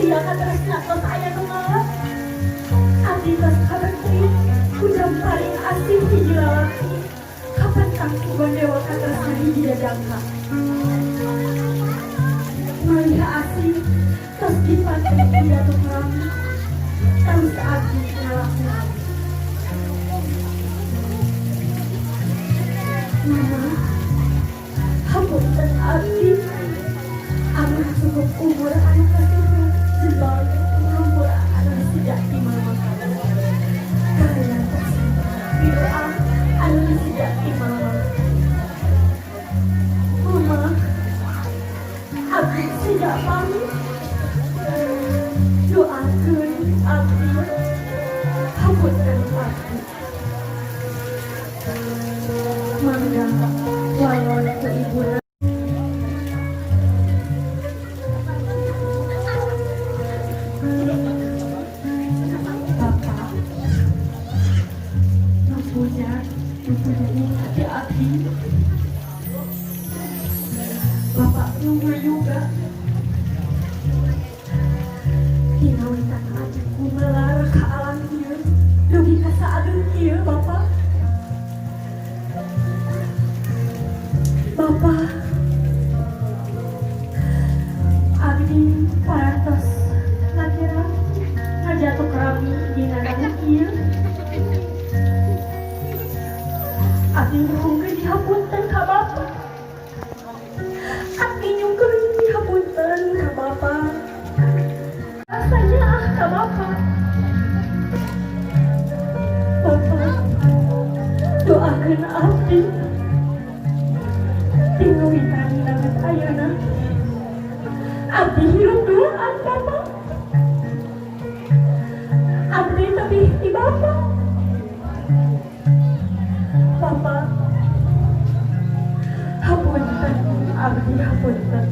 Sia katresna tos aya nu ngalah. Abdi tos kaberti ku paling asing hiji lalaki. Kapan tangtu gandewa katresna hiji jajangka. Maliha asing tos dipakai ku Datuk Rami. Terus abdi ngalakuan. Mama, hapunten abdi. Anu cukup umur anu katuhu jebal hampura anu sejak di mama. Kalian tos doa anu sejak di mama. Mama, abdi sejak pamit. Doakeun abdi, hapunten abdi. Mangga walon ke ibuna. Bapak mempunyai hati abdi. Bapak nunggu juga. Dinawitan abdi gumelar ka alam ieu, dugi ka saadeung ieu Bapak. Bapak, abdi parantos ngakira ngajatuh rami dina dangu ieu. Abdi nyungkeun dihapunten ka Bapak. Abdi nyungkeun dihapunten ka Bapak. Rasanya ah ka Bapak. Bapak, doakeun abdi. Tingawitan banget ayeuna. Abdi hirup duaan Bapak. Abdi tapi di Bapak. Bapak, hapunten abdi hapunten.